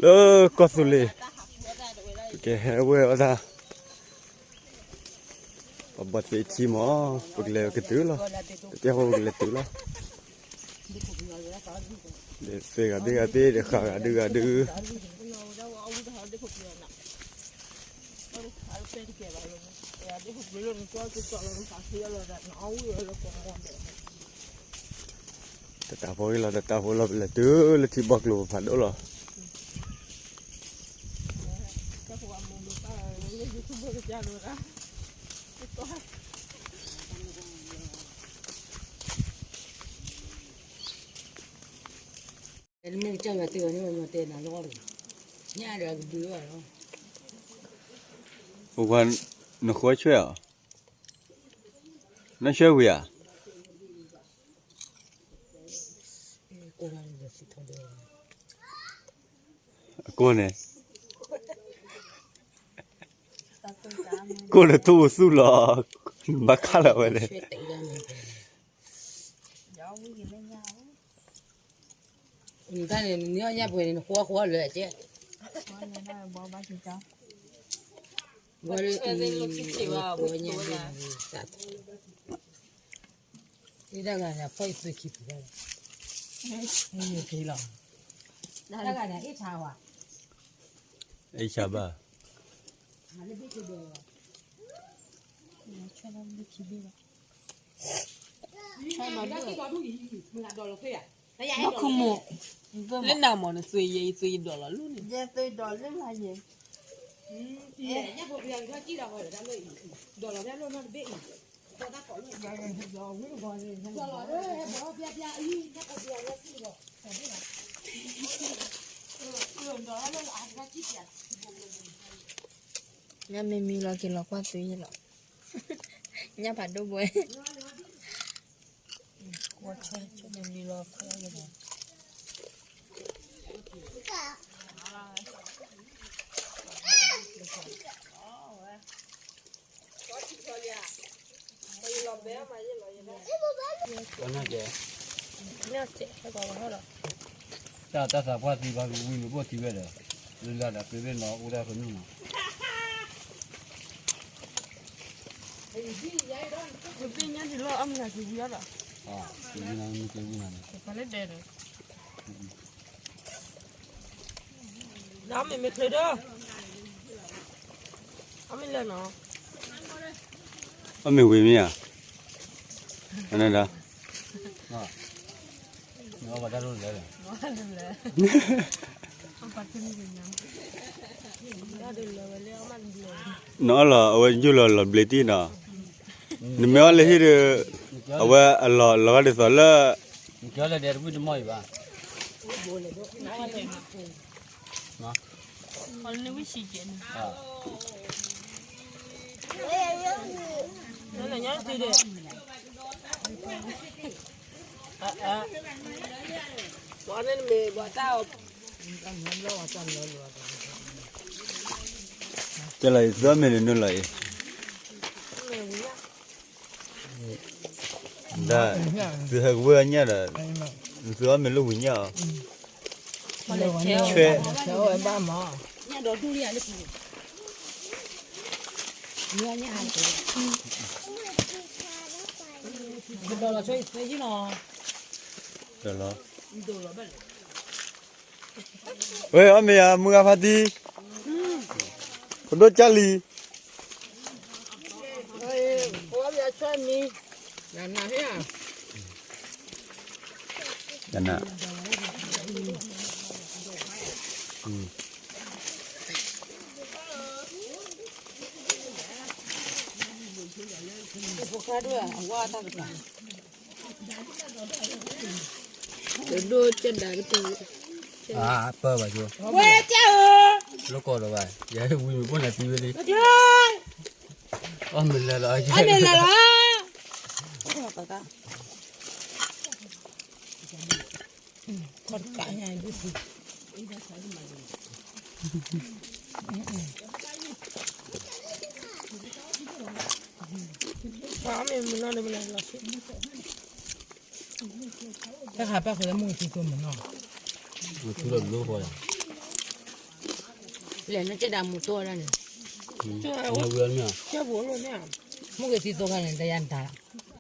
လၢကီၢ်သူလ့ၤ ပကဟဲဝဲအီၣ်တၢ် ပဘီသ့ထံမး ပကလဲၤကတုၤလီၤ. တကဲဃီပကလဲၤတုၤလီၤ. ဒီးသ့ဂၤဒုဂၤသ့ ဒီးဃာ်ဂၤဒုဂၤဒု တတၢ်ဖိဂ့ၤလီၤ တတၢ်ဖိလီၤ ပလဲၤတုၤလၢထံဘီကျိၤဖးဒိၣ်လီၤ. မ့ၢ်ကစၢ်ယွၤတ့ၢ်ဝဲန့ၣ် ပှၤညီတဲနၤလီၤလီၤ, ညၣ်ဒီးကဒုးဘၣ်လီၤ. ပှၤ နဃီဆွဲအီၤ, နဆွဲဝံၤဧါ. အကိၢ်န့ၣ် ကိၢ်လၢထူၣ်ပူၤသူၣ်လီၤ, ဘၣ်ခၣ်လီၤဝဲန့ၣ်. နတၢ်န့ၣ် နနံၣ်အီၣ်ညၣ်ပှဲၤန့ၣ် နဃိအီၣ်ဃိအီၣ်လၢာ်ကဲ, ဘၣ်လၢ ဃိအီၣ်ညၣ်ဒ်န့ၣ် ဒ်တၢ်ဂၤန့ၣ် အဖီၣ်အံၤသုခံပူၤဘၣ်လီၤ, မ့ၢ်က့ၤလီၤ, တၢ်ဂၤန့ၣ် အ့ၣ်ဆါဝဲ, အ့ၣ်ဆါဘၣ်. လၢနၤမ့ၢ်နသွံၣ်ယဲအံၤ သွံၣ်ယဒိးလီၤလၢန့ၣ်, ညၣ်မ့ၢ်မံလီၤက့ၤလီၤကွၢ်သွံၣ်လီၤ, ညၣ်ဖးဒိၣ်ဘှဲ, ကွၢ်ဆၢဆၢမ့ၢ်မံလီၤခီလီၤ. တၢ်တၢ်သးပှၢ်သံဘၣ် ဝံၤမ့ၢ်ဘိၣ်ထံဝဲဒီး, လၢလၢဒီး ပ့ၤဘ့ၣ်နီၤ အိၣ်ဒၣ်ကနုၢ်နီၤ, ပ့ၤညါဒ်လီၤ အမုၢ်ဂၤက့ၤဝံၤအီၤဒီး, က့ၤဝံၤနီၤ မ့ၢ်က့ၤဝံၤနီၤန့ၣ်, ပှၤလၢဒဲးဒီး ဒီးမ့ၢ်မ့ၢ်ချ့ဒီး, အမ့ၢ်လၢနီၤ, အမ့ၢ်ဝံၤမ့ၢ်ဧါ, အန့ၣ်ဒီး, နအီၣ်လီၤ အဝဲယုၢ်လီၤလီၤဘျ့တံၢ်နီၤ, နမ့ၢ်အီၣ်လၢဟံၣ်ဒီး, အဝဲအလီၤဂာ်ဒ်သိးလၢ တဲလီၤအံၤ သုအီၣ်မ့ၤန့ၣ်နုာ်လီၤအံၤ, ဒၣ်, သုဟဲကဝၢၢ်ညၣ်ဒီး, သုအီၣ်မ့ၤလၢဝံၤညၣ်အီၤ, ဆွဲ ကဒီးလီၤ ဆွဲယံၤနီၤ, ဒီးလီၤ, ဝဲအီၣ်မ့ၤယၤ မုၢ်ဂၤဖါတံၢ်, ဖိဒိၣ်ကၢ်လံၤ, ကနၣ် ဒိၣ်ကၢ်ဒၣ်ကတၢၢ်, ဝဲကၢ်ဧၢ, လီၤကီးဒီးဘၣ်, ယဲဝံၤမ့ၢ်ဘိၣ်နၤသံဝဲလံ, အီၣ်မ့ၤလၢလီၤ, အီၣ်မ့ၤလၢလီၤ, ခီၣ်တကးညါဒ်သိး တၢ်ခးပၣ်ဃုာ်လၢမုၢ်ကသံသိမ့ၢ်နီၤ, မုၢ်ထူလီၤဒိၣ်ဃီလီၤ, လဲၤနကဲဒၣ်မူတိၢ်ဒၣ်န့ၣ်, မူက့ၤသံသိခါန့ၣ် တယၤနတၢ်လီၤ,